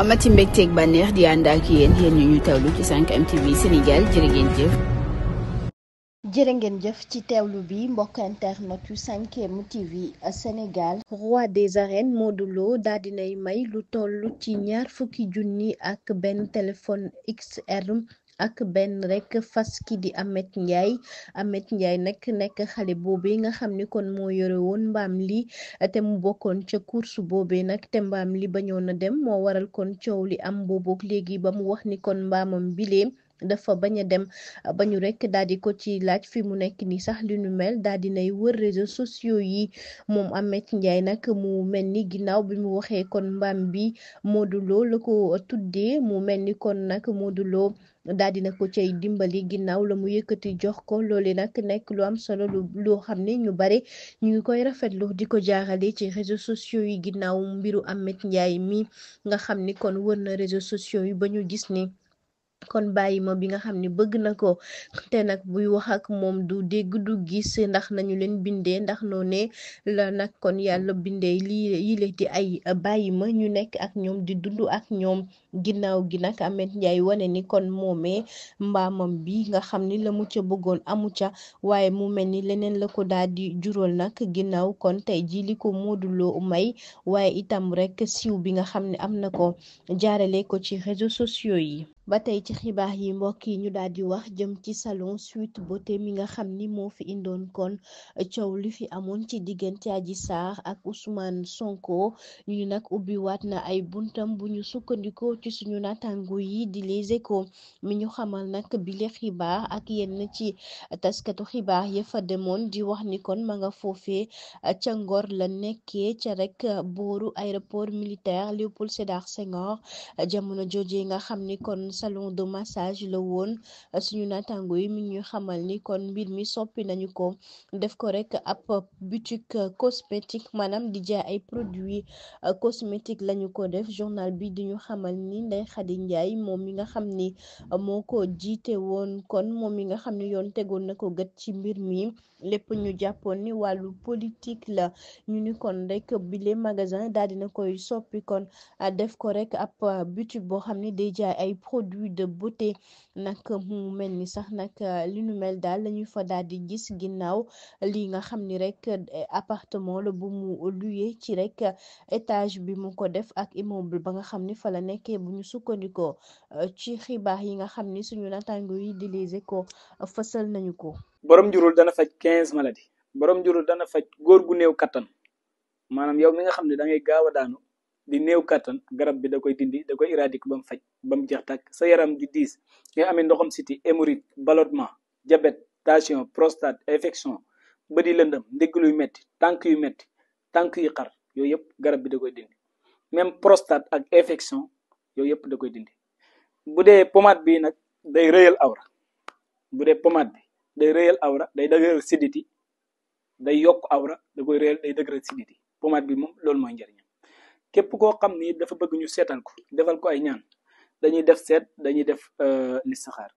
amati mbégteeg bànneex di ànd ak yéen ñu teewlu ci 5M TV Sénégal jërë ngeen jëf ci teewlu bi mbokk internet yu 5M TV Sénégal. roi des arènes Modou Lo daal dinay may lu toll ci ñaar fukki junni ak benn téléphone XR ak benn rek fas ki di Ameth Ndiaye nag nekk xale boobee nga xam ni kon moo yore woon mbaam li te mu bokkoon ca course boobee nag te mbaam li bañoon a dem moo waral kon coow li am boobook léegi ba mu wax ni kon mbaamam bilee dafa bañ a dem ba ñu rek daal di ko ci laaj fi mu nekk ni sax li nu mel daal di nay wër réseaux sociaux yi moom Ameth Ndiaye nag mu mel ni ginnaaw bi mu waxee kon mbaam bi Modou Lo la ko tuddee mu mel ni kon nag Modou Lo daal dina ko cay dimbali ginnaaw la mu yëkkati jox ko loole nag nekk lu am solo loo xam ne ñu bare ñu ngi koy rafetlu di ko jaarale ci réseaux sociaux yi ginnaaw mbiru Ameth Ndiaye mi nga xam ni kon wër na réseaux sociaux yi ba ñu gis ni kon bàyyi ma bi nga xam ne bëgg na ko te nag buy wax ak moom du dégg du gis ndax nañu leen bindee ndax noone la nag kon yàlla bindee yile di ay bàyyi ma ñu nekk ak ñoom di dund ak ñoom ginnaaw gi nag Ameth Ndiaye wane ni kon moomee mbaamam bi nga xam ni la mu ca bëggoon amu ca waaye mu mel ni leneen la ko daal di jural nag ginnaaw kon tey ji li ko Modou Lo may waaye itam rek siiw bi nga xam ne am na ko jaarale ko ci réseaux sociaux yi. ba tey ci xibaar yi mbokk yi ñu daal di wax jëm ci salon Sweet Beauté mi nga xam ni moo fi indoon kon coow li fi amoon ci diggante Adji Sarr ak Ousmane Sonko ñu nag ubbi waat na ay buntam bu ñu sukkandikoo ci suñu naataango yi di Les Échos mi ñu xamal nag bile xibaar ak yenn ci taskatu xibaar ya fa demoon di wax ni kon ma nga foofee ca Ngor la nekkee ca rek booru aéroport militaire Léopold Sédar Senghor jamono jooje nga xam ni kon salon de massage la woon suñu naataango yi mi ñu xamal ni kon mbir mi soppi nañu ko def ko rek ab boutique cosmétique maanaam di jaay ay produits cosmétiques lañu ko def journal bi di ñu xamal ni Ndeye Khady Ndiaye moom mi nga xam ni moo ko jiite woon kon moom mi nga xam ni yoon tegoon na ko gët ci mbir mi lépp ñu jàppoon ni wàllu politique la ñu ni kon rek bile magasin daal dina koy soppi kon def ko rek ab boutique boo xam ni day jaay ay produits de beauté nag mu mel ni sax nag li nu mel daal lañu fa daal di gis ginnaaw li nga xam ni rek appartement la bu mu loué ci rek étage bi mu ko def ak immeuble ba nga xam ni fa la nekkee bu ñu sukkandikoo ci xibaar yi nga xam ni suñu naataango yi di Les Échos fësal nañu ko. borom njurul dana faj 15 maladies borom njurul dana faj góor gu néew kattan maanaam yow mi nga xam ne da ngay gaaw a daanu di néew kattan garab bi da koy dindi da koy éradiquer ba mu faj ba mu jeex tàkk sa yaram di diis nga amee ndoxam siti hémorroïde ballonnement diabète tension prostate infection bët yi lëndëm ndigg luy metti tànk yu xar yooyu yëpp garab bi da koy dindi même prostate ak infection yooyu yëpp da koy dindi bu dee pommade bi nag day rëyal awra bu dee pommade bi day rëyal awra day dëgëral siditi day yokk awra da koy rëyal day dëgëral siditi pommade bi moom loolu mooy njëriñam képp koo xam ni dafa bëgg ñu seetal ko defal ko ay ñaan dañuy def seet dañuy def listixaar